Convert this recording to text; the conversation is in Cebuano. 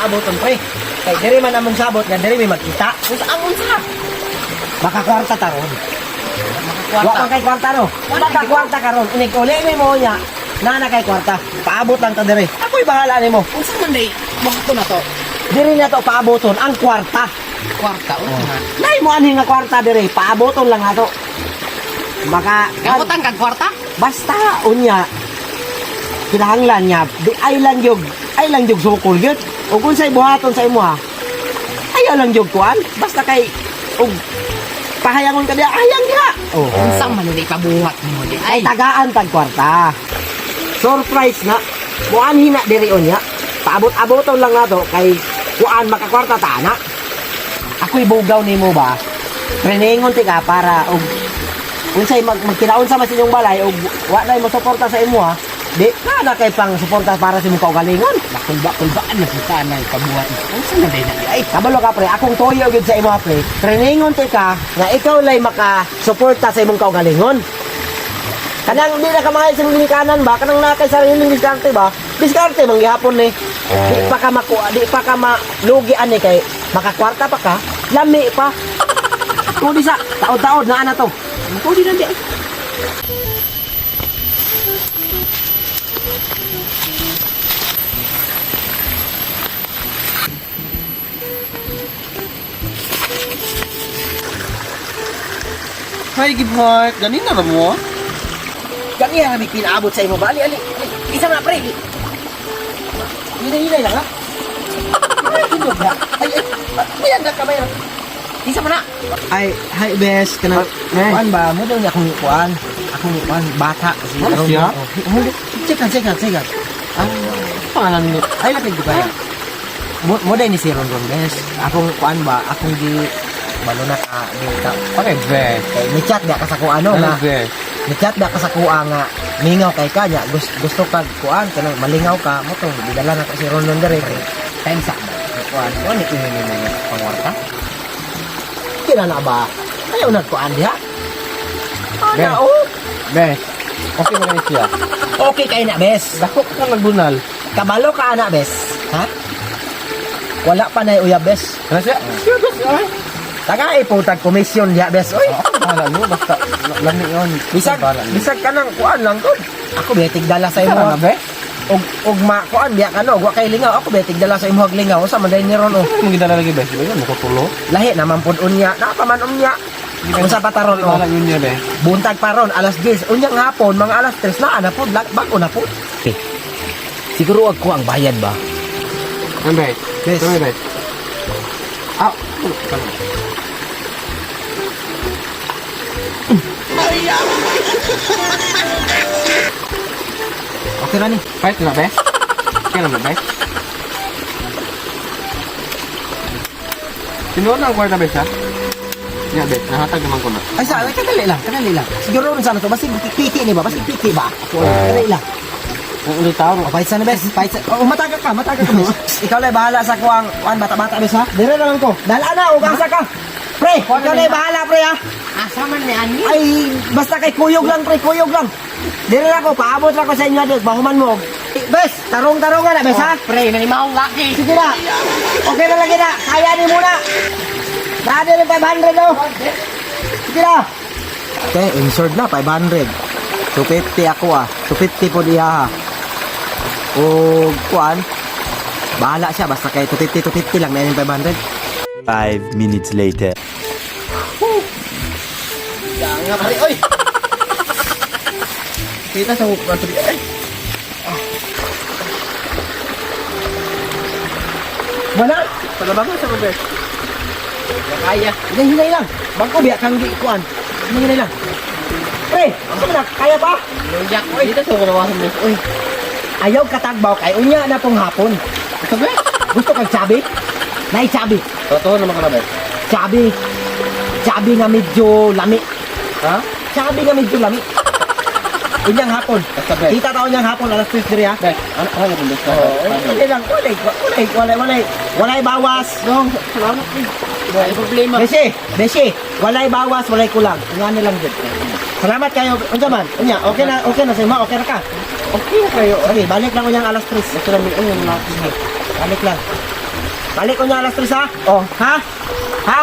paaboton, pre. Kay diri man among sabot nga diri may magkita. Unsa ang unsa? Makakwarta ta ron. Wa Makakwarta. man kay kwarta no. Wala. Makakwarta karon. Inig uli mi mo niya. Nana kay kwarta. Paabot lang ta diri. Ako'y bahala nimo. Unsa man day? Buhaton na to. Diri na to paaboton ang kwarta. Kwarta unsa man? Nay mo anhi nga kwarta diri, paaboton lang ato. Maka Gamutan kag kwarta? Basta unya kinahanglan niya di ay lang yug sukol gyud. Ug unsay buhaton sa imo ha? Ayaw lang yug kuan, basta kay og pahayangon ka diha, hayang diha. Oh. Unsa man ni ipabuhat nimo di Ay ay? tagaan tag kwarta. Surprise na. Muanhi na diri unya. Paabot-aboton lang nato kay kuan makakwarta ta na. Ako'y bugaw nimo ba? Treningon ti ka para og unsay magkinaon sa mas inyong balay og wa nay mo suporta sa imo ha. Di na na kay pang suporta para sa imong kaugalingon. Nakulba-kulbaan na sa na ipabuhat. Unsa man day na di ay? Kabalo ka pre, akong toyo gyud sa imo ha, pre. Treningon ti ka nga ikaw lay maka-suporta sa imong kaugalingon. Kanang di na ka mga isang ginikanan ba, kanang na kay sariling diskarte ba? Diskarte man gihapon ni. Di pa ka makuha, di pa ka malugi ani kay makakwarta pa ka, lami pa. Tudi sa taod-taod na ana to. Pwede na di ay. Hi, give heart. Ganina ra mo? Kani ra pinaabot sa imo ba? Ali ali. Ali. Isa na pre. Hinay-hinay lang ha. Ay, hindog na. Ay, ay, bayan na ka, bayan. Isa man na. Ay, hi bes, kanang kuan ba mo daw niya akong kuan. Akong kuan bata si Ano siya? Oh, Check lang, check lang, check lang. Ah, Pangalan ni ay lapig ko kaya. Mo day ni si Ron Ron bes. Akong kuan ba, akong gi balo na ka di ka. Pare, bes. Kay ni chat ba ka sa kuan ano Ano, nga. bes? Ni chat ba ka sa kuan nga mingaw kay ka nya gusto ka kuan kanang malingaw ka mo to gidala na ko si Ron Ron dere. Time sa ba? Kuan, kuan ni ingon nimo nga Pangwarta? Kila na ba? Ayaw nagkuan diha. Ana Bes. oh. Bes. Okay mo gani siya. Okay kay na bes. Dako ka nagbunal. Kabalo ka ana bes. Ha? Wala pa na uyab bes. Ano siya? Siya, bes. Ay. Taga iputag komisyon diha bes. Oy. Ako bahala mo. Basta lami yun. Bisag Bahala niyo. bisag ka nang kuan lang gud. Ako betig dala sa Isa imo. na, bes? Og ma kuan biya ka no, wa kay lingaw. Ako betig dala sa imo og lingaw. Usa man day ni ron oh. Ano mong gidala lagi, bes? Di ba yun? Mukutulo. Lahi naman pud unya. Naa pa man unya. Unsa pa taron oh. Bahala yun niya, bes. Buntag pa ron alas 10. Unya nga hapon mga alas 3 na ana pud bag-o na pud. Siguro wag ko ang bayad ba? Ano, bes? Bes. Ano, bes? Ah, ano? Ano? Okay ra ni. Fight na, bes? Kailan na, bes? Tinuod na ang kwarta, bes, ha? Ya, bes. Nahatag naman ko na. Ay sa, ay, kadali lang, kadali lang. Siguro rin sana to, basig piki ni ba? Basig piki ba? Kadali lang. Ang ulit tao. O, pahit sana, bes. Pahit sa... O, mataga ka, mataga ka, bes. Ikaw lang bahala sa kuang, kuan, bata-bata, bes, ha? Dire na lang ko. Dala na, o asa ka. Pre, ikaw lang bahala, pre, ha? Asa man ni ani? Ay, basta kay kuyog lang, pre, kuyog lang. Dire na ko, paabot lang ko sa inyo, Diyos. Bahuman mo. Eh, Bes, tarong-tarong na, bes, ha? Pre, nanimaong laki. Sige na. Okay na lagi na. Kaya ni muna. Naadi rin 500, oh. Sige na. Okay, insured na, 500. 250 ako, ah. 250 po diya, ha. O, kuan. Bahala siya, basta kay 250, 250 lang, na yung 500. 5 minutes later. Nga, pare, oy! Kita sa hukman to. Ay! Wala! Palabangan sa bes. Kaya. Hinay-hinay lang. Bangko, biya kang di, kuan. Hinay-hinay lang. Pre, ano na, kaya pa? Luyak. Uy, dito sa kalawasan, bes. Uy. Ayaw katagbaw kay unya na pong hapon. Ito, bes. Gusto kang sabi? Nay, sabi. Totoo naman ka na, bes. Sabi. Sabi nga medyo lami. Ha? Sabi nga medyo lami. Unyang hapon. Basta, bes. Kita ta unyang hapon alas 3 diri ha. Bes, ano ano kung bes? Walay lang, walay, walay, walay, walay, walay bawas. Dong, salamat, eh. Wala problema. Besi, besi, walay bawas, walay kulang. Nga na lang gud. Salamat kayo. Unsa man? Unya, okay na sa imo, okay na ka. Okay na kayo. Okay, balik lang unyang alas 3. Basta lang, uy, yung laki. Balik lang. Balik ko niya alas 3 ha? Oh. Ha? Ha?